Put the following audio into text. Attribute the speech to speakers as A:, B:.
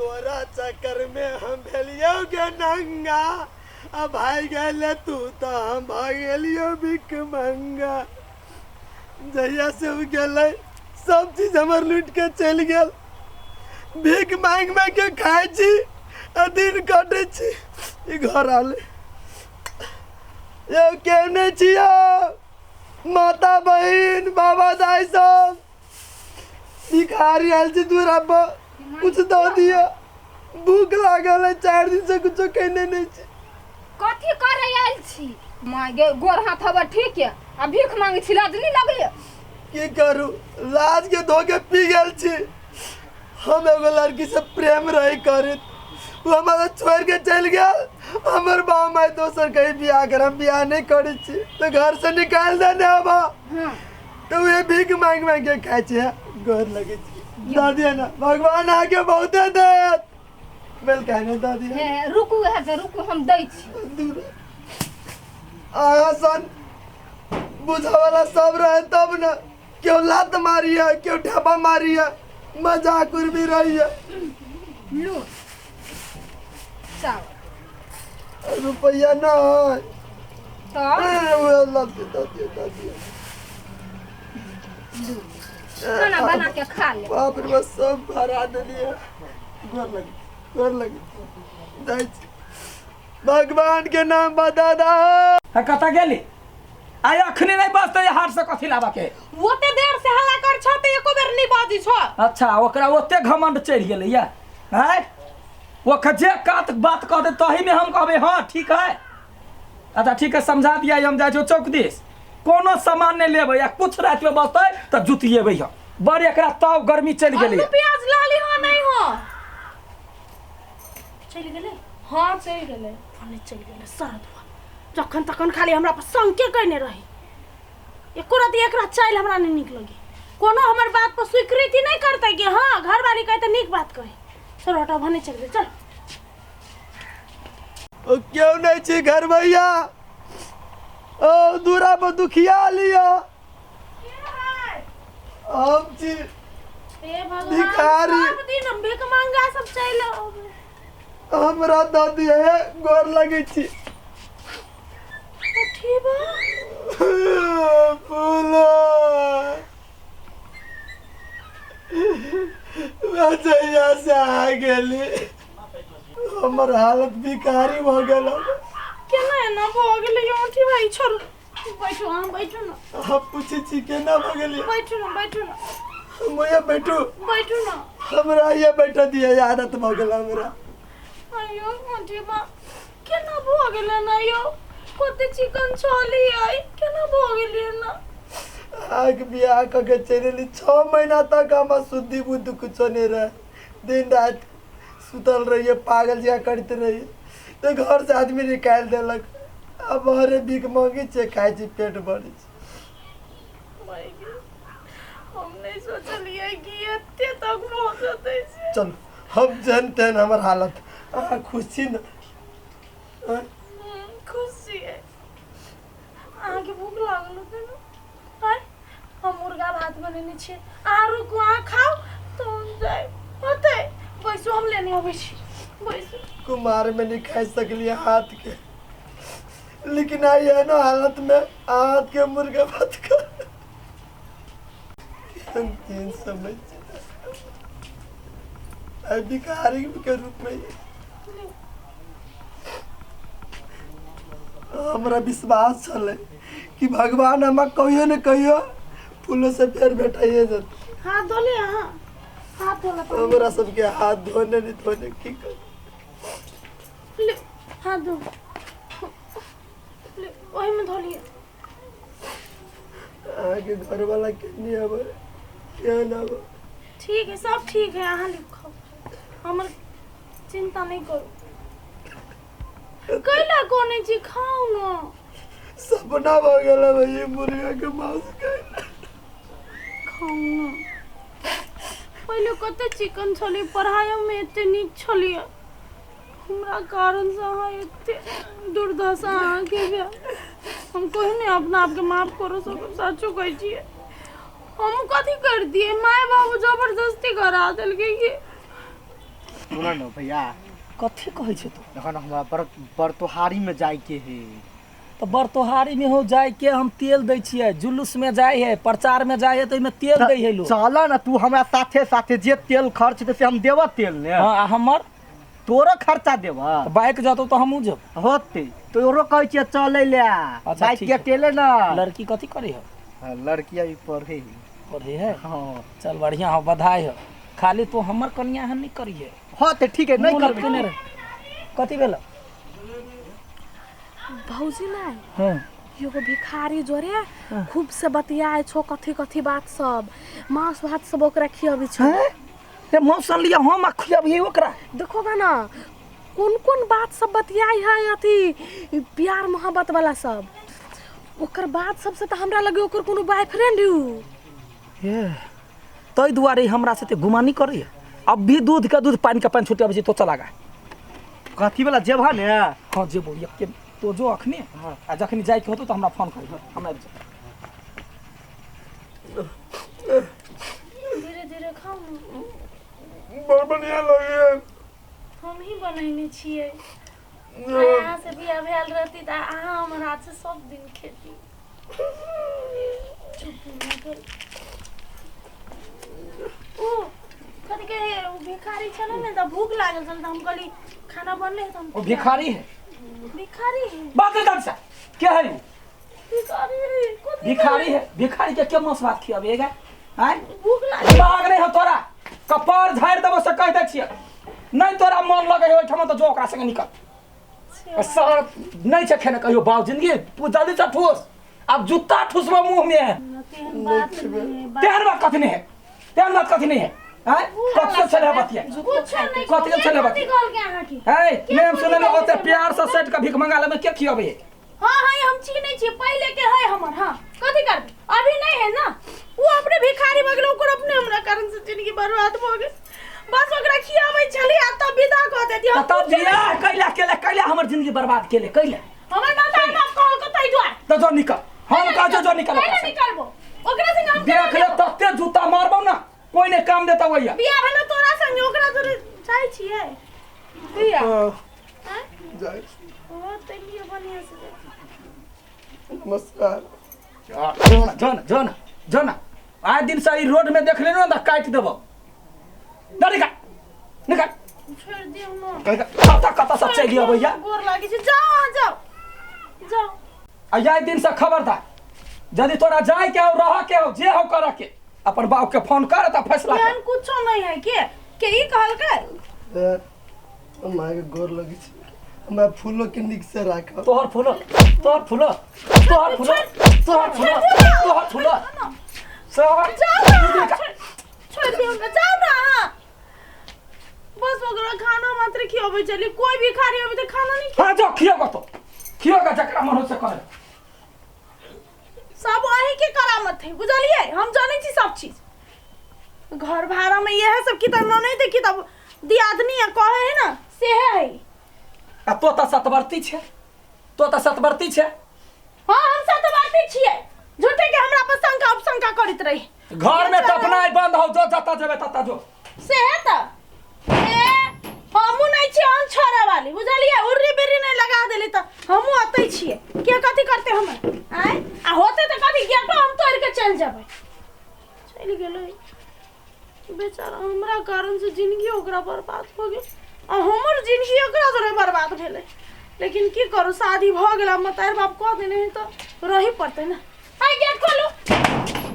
A: तोरा चक्कर में हम भेलियौ गे नंगा आ भाई गेले तू तऽ हम भऽ गेलियौ भिख मंगा। जहिया से ओ गेलै सब चीज हमर लूटि के चलि गेल। भीख मांगि मांगि के खाइ छी आ दिन कटै छी। ई घर आले यौ केने छी यौ माता बहिन बाबा दाइ सब भिखारी आयल छी दूरा पर कुछ दऽ दिअ। भूख लागल है, 4 दिन से कुछो खेने नहीं छी।
B: कथी करे आयल छी माय गे? गोर हाथ हबर ठीक है आ भीख मांगे छी, लाज नहीं लगैया?
A: की करू, लाज के धो के पी गेल छी। हम एगो लड़की से प्रेम रही करत, वो हमारा छोड़ के चल गेल। हमर बाप माय दोसर कहीं बियाह कर, हम बियाह नहीं करै छी तो घर से निकाल देने अब। तो वे भीख मांग मांग के खाइ छी। गोर लगे छी दादी ना, भगवान आगे बहुते देत। बेल कहने दादी।
B: हे रुकू, है से रुकू, हम दै छी।
A: दूर अहाँ सन बुझावला सब रहे तब न। केओ लात मारी है, केओ ढाबा मारी है, मजाक उड़बी रही है।
B: लू चावल।
A: रुपया ना है
B: तो
A: ए, वो लात दे दिया दादी।
B: खाना बना के खा ले।
A: बाप रे, बस सब भरा देलिए। गोर लगे, गोर लगे जाइ छी। भगवान के नाम बता दा।
C: है कतऽ गेली? आइ अखनी नहीं बजतै हाट से कथी लाबऽ के?
D: ओते देर से हल्ला कर छ त एको बेर नहीं बाजी छ।
C: अच्छा, ओकरा ओते घमंड चढ़ि गेलै या आँय? ओकर जे कात बात कहतै तही में हम कहबै हाँ ठीक है। अच्छा ठीक है, समझा दिया। हम जाइ छियौ चौक दिस, कोनो सामान नहीं लेबै आ कुछ राति में बचतै तऽ जुतिएबै हम। बड़ एकरा ताव गर्मी चलि गेलै।
D: आलू प्याज लाली हो नहीं हो?
E: चलि गेलै?
D: हाँ चलि गेलै।
E: भने चलि गेलै सरदुआ, जखन तखन खाली हमरा पर शंके कयने रही। एको रति एकरा चालि हमरा नहि नीक लगे। कोनो हमर बात पर स्वीकृति नहि करतै कि हाँ घरवाली कहै तऽ नीक बात कहै। चल हटाओ, भने चलि गेल, चल।
A: ओ क्यों नहीं छी घर भैया? ओ दूरा पर दुखिया लिया हम छी।
E: हे भगवान,
A: भिखारी।
E: सब दिन हम भीख मंगा सब चलि अबै।
A: हमरा दादी है, गोर लगे छी।
E: अथी बा
A: फूलो जहिया से आ गेली हमर हालत भिखारी भऽ गेल।
E: केना एना भऽ गेलै यौ? अथी भाई छोड़ू, बैठू, अहाँ बैठू ने।
A: हम पूछै छी केना भऽ गेली?
E: बैठू ने, बैठू ने।
A: हम यहाँ बैठू?
E: बैठू ने।
A: हमरा यहाँ बैठा दिया, आदत भऽ गेल हमरा।
E: अयो अथी बा, केना भऽ गेलै ना यौ? कते चिकन छली आई, केना भऽ गेलै ना?
A: आग बियाह कऽ के चलि एली, 6 महीना तक हमर शुद्धि बुद्धि कुछो नहीं रहे। दिन राति सुतल रहिए, पागल जिया करते रहिए। तो घर से आदमी निकालि देलक। अब हरे भीख मांगे छियै, खाइ छी, पेट भरै छै।
E: हम नहीं सोचलिए कि एते तक भऽ जेतै से।
A: चल, हम जन तेन हमर हालत। अहाँ खुश छी ने? आँय?
E: खुश छियै। अहाँके भूख लागल होतै ने? आँय, हम मुर्गा भात बनेने छियै, अहाँ रुकू, अहाँ खाउ तऽ हम जायब। होतै, बैसू, हम लेने अबै छी, बैसू।
A: कुमार में नहीं खा सकलिए हाथ के, लेकिन आई है ना हालत में हाथ के मुर्गा भात खा तीन समय आई भिखारी के रूप में। हमरा विश्वास छलै कि भगवान हमरा कहियो ने कहियो फूलो से फेर भेटाइए जेतै।
E: हाथ धो ले अहाँ, हाथ धो ले।
A: हमरा सबके हाथ धोने नहीं धोने की करू।
E: ले हाथ धो ले, ओही में धो लिए।
A: अहाँके घरवाला के नहीं आबै, केहन आबै?
E: ठीक है, सब ठीक है, अहाँ लिखो, हमर चिंता नहीं करू। कैला कोने छी, खाउ न।
A: सपना भऽ गेल है मुर्गा के मांस खाइला।
E: खाउ न। पहिले कते चिकन छली, पढ़ाइयोमे एते नीक छलियै, हमरा कारणसँ अहाँ एते दुर्दशा अहाँके भेल। हम कहियो नहि अपना आपके माफ करो सकब, सचो कहै छियै। हम कथी कर दिए? माय बाबू जबरदस्ती करा देलकै कि
A: सुन न भैया।
C: कथी कहै छै तू?
A: देखो न हमरा बरतोहारी में जाय के है।
C: तऽ बरतोहारी में हो जाय के हम तेल दै छियै, जुलूस में जाय है, प्रचार में जाय है, तऽ ओहिमे तेल दै है लोग।
A: चल न तू हमरा साथे साथे, जे तेल खर्च हेतै से हम देबऽ तेल ने।
C: हाँ, आ हमर
A: तोरो खर्चा देबऽ।
C: तऽ बाइक जतौ तऽ हमहूँ जेब।
A: होते तोरो कहै छियै चलै ले।
C: अच्छा,
A: बाइक
C: ठीक
A: के
C: है।
A: अकेले न।
C: लड़की कथी करै है?
A: हाँ, लड़की अभी पढ़े है।
C: पढ़े है?
A: हाँ।
C: चल बढ़िया हो, बधाई हो। खाली तू हमर कनिया हन नहीं करिहे।
A: हाँ तऽ ठीक है, नहीं
C: मुँह
A: करबै।
C: लटकेने रह। कथी भेल?
E: भौजी नहीं
C: हाँ।
E: एगो भिखारी जोरे खूब से बतियाए छो, कथी कथी बात सब, मांस भात सब ओकरा खियाबै छो।
C: हैं? रे मौसम लिया हम आ खियाबियै ओकरा।
E: देखो गा ना कोन कोन बात सब बतियाई है, अथी प्यार मोहब्बत वाला सब। ओकर बात सबसे तऽ हमरा लगे ओकर कोनो बॉयफ्रेंड हु।
C: हे ताहि दुआरे हमरा से गुमानी करैया। अब भी दूध के दूध पानी के पानी छुटे अबै छै, तो चला गा।
A: कथी वाला जेबह ने?
C: हाँ जेबो, एके तो जो अखने।
A: हाँ।
C: आ जखनी जाइके होतौ तऽ हमरा फोन करिह, हम आबि जायब।
E: धीरे धीरे खाउ ने।
A: बड़ बढ़िया लगैया।
E: हम ही बनैने छियै। अहाँ से बियाह भेल रहती तऽ अहाँ हमर हाथ से सब दिन खेती। चुप भऽ गेल। ओ कथी कहे, ओ भिखारी छलै ने तऽ भूख लागल छल, तऽ हम कहली खाना बनले है तऽ हम
C: ओ भिखारी है?
E: भिखारी है।
C: बात नहीं से के है उ?
E: भिखारी है। कथी?
C: भिखारी है? भिखारी के के मांस भात खियाबेगा? आँय,
E: भूख लागल।
C: दिमाग नहीं हो तोरा? कपार झाड़ि देबो से कहि दै छियै। नहीं तोरा मन लगे है ओहिठाम तऽ जो ओकरा संगे निकल। सर नहीं छै खेने कहियो बाप जिंदगी, तू जल्दी से ठूस, अब जूता ठूसबो मुंह में।
E: तेहन बात नहीं है।
C: तेहन बात कथी नहीं है? तेहन बात कथी नहीं है? आँय, कथी से छलै बतिया?
E: कुछ नहीं।
C: कथी से छलै
E: कथी
C: बतिया?
E: कहलकै अहाँके?
C: है नेम सुने में ओते प्यार से सेट के भीख मंगा लेमे, के खियाबै है?
E: हाँ हाँ हम चिन्है छियै, पहिले के है हमर। हाँ कथी करबै, अभी नहीं है ना। वो अपने भिखारी भऽ गेलै, ओकर अपने हमरा कारण से जिंदगी बर्बाद भऽ गेल। बस ओकरा खियाबै छली आ तब विदा कऽ देती हम।
C: तब बियाह कैला केला, कैला हमर जिंदगी बर्बाद केले कैला?
E: हमर माता बाप कहलको तै दुआरे।
C: तऽ जो निकल, हम कहै छियौ जो निकल ओकरा
E: कैला
C: से।
E: निकलबो ओकरा संगे हम?
C: देख ले तते जूता मारबौ ना, कोई नहीं काम देता वैया।
E: बियाह भेलो तोरा संगे, ओकरा जोरे जाइ छियै बियाह?
A: हाँ, जाइ छी।
E: ओ तैलिए बढ़िया से जाइ।
A: नमस्कार।
C: जो ना, जो ना, जो ना, जो ना। आइ दिन से ई रोड में देख लेनो ना काटि देबो। ना निकाल, निकाल।
E: छोड़ि दियौ न।
C: कतऽ कतऽ से चलि अबैया।
E: गोर लागै छै, जाओ अहाँ, जाओ जाओ।
C: आ आइ दिन से खबरदार, यदि तोरा जाय के हो, रह के हो, जे हो करे के, अपन बाप के फोन कर तऽ फैसला कर।
E: एहन कुछो नहीं है। के ई कहलकै?
A: ए, मायके गोर लगै छी, हमरा फूलो के नीक से राखब।
C: तोहर फूलो, तोहर फूलो, तोहर फूलो, तोहर फूलो, तोहर फूलो सब।
E: जाओ ना, छोड़ दियौ न, जाओ ना अहाँ। बस ओकरा खाना मात्र खियाबै छली, कोई भिखारी अबै तऽ खाना नहीं।
C: हाँ जो खियोगा तो खियोगा, जकरा मन हो से करे।
E: सब अहीं के करामत है, बुझलियै? हम जानै छी सब चीज। घर भाड़ा में इएह सब किताब न नहीं देखी तब दियादनी आ कहे है ना सेहे है।
C: आ तो तऽ सतवर्ती छै, तो तऽ सतवर्ती छै।
E: हाँ हम सतवर्ती छियै, झूठे के हमरा पर शंका उपशंका करैत रही।
C: घर में टपनाइ बंद हो, जो जतऽ जेबै ततऽ जो।
E: सेहे तऽ ए हमहूँ नहीं छियै अन छोड़े वाली, बुझलियै? उर्री बिर्री नहीं लगा देली तऽ हमहूँ अतै छियै। के कथी करते हमर? आँय, आ होते तऽ कथी गेटो हम तोड़ि के चलि जेबै। चलि गेलै बेचारा, हमरा कारण से जिंदगी ओकरा बर्बाद हो गेल आ हमर जिंदगी ओकरा जोरे बर्बाद भेलै। लेकिन की करू, शादी भऽ गेल, आब मतारि बाप कऽ देने है तऽ रही पड़तै ने। आइ गेट खोलू।